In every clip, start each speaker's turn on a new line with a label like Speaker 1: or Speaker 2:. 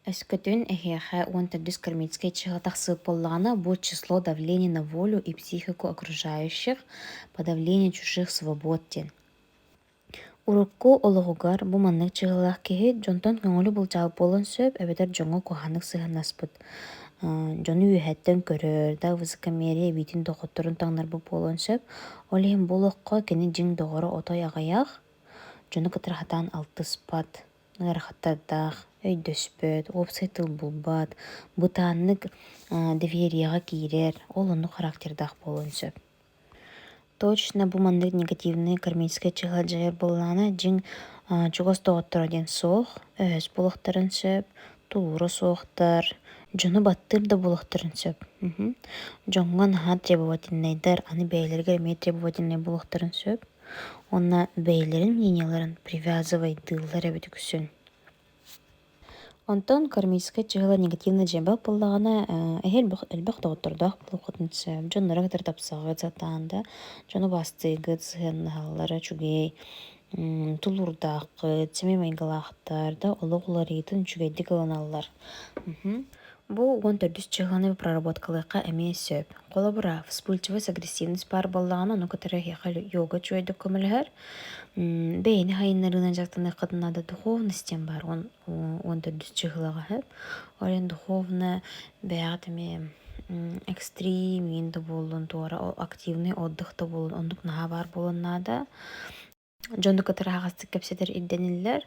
Speaker 1: Өскөтүн эһиэхэ 14 кармическай чыһыла тахсыбыт буоллаҕына, бу число давление на волю и психику окружающих, подавление чужих свобод диэн. Урукку олоҕугар бу маннык чыһыылаах киһи дьонтон көҥүлү былдьаабыт буолуон сөп эбэтэр дьоҥҥо куһаҕаннык сыһыаннаспыт, дьону үөһэттэн көрөр, да высокомерие эбиитин доҕотторун таҥнарбыт буолуон сөп. Ол иһин бу олоххо кини дьиҥ доҕоро отой аҕыйах, дьону кытары сатаан алтыспат, ыарахаттардаах, өйдөспөт, уопсай тыл булбат, бытааннык довериеҕа киирэр, ол оннук характердаах буолуон сөп. Точно бу маннык негативнай кармическай чыһыла дьайар буоллаҕына, дьиҥ чугас доҕотторо диэн суох, өһөс буолуохтарын сөп, тулуура суохтар, дьону баттыыр да буолуохтарын сөп. Дьоҥҥо наһаа требовательнайдар, аны бэйэлэригэр эмиэ требовательнай буолуохтарын сөп. Уонна бэйэлэрин мнениеларын привязывайдыыллар эбит үксүн. Онтон кармическай чыһыла негативно дьиэбэт буоллаҕына, эһи элбэх, элбэх доҕоттордоох буолуоххутун сөп. Дьоннору кытары тапсаҕыт сатаан да, дьону убаастыыгыт, сыһыаннаһаллара үчүгэй, тулуурдааххыт, сэмэй майгылаахтар да олох уларыйыытын үчүгэйдик ылыналлар. Бу 14-үс чыһыланы проработкалыахха эмиэ сөп. Холобура, вспыльчивость, агрессивность баар буоллаҕына, ону кытары эһиэхэ йога үчүгэйдик көмөлөһөр. Бэйэни хайыннарыынан дьарыктаныаххытын наада духовность диэн баар 14-үс чыһылаҕа сөп. Ол иһин духовно бэйэҕит эмиэ экстрим иин да буоллун, туора активный отдых да буоллун, оннук наһаа баар буолуон наада. Дьону кытары аһаҕастык кэпсэтэр ирдэниллэр,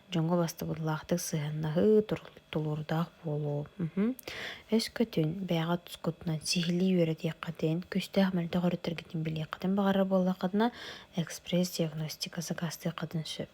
Speaker 1: дьоҥҥо бастабыллаахтык сыһыаннаһыы, тулуурдаах буолуу. Өскөтүн бэйэҕит тускутунан сиһилии үөрэтиэххитин, күүстээх мөлтөх өрүттэргитин билиэххитин баҕарар буоллаххытына, экспресс-диагностика сакаастыаххытын сөп.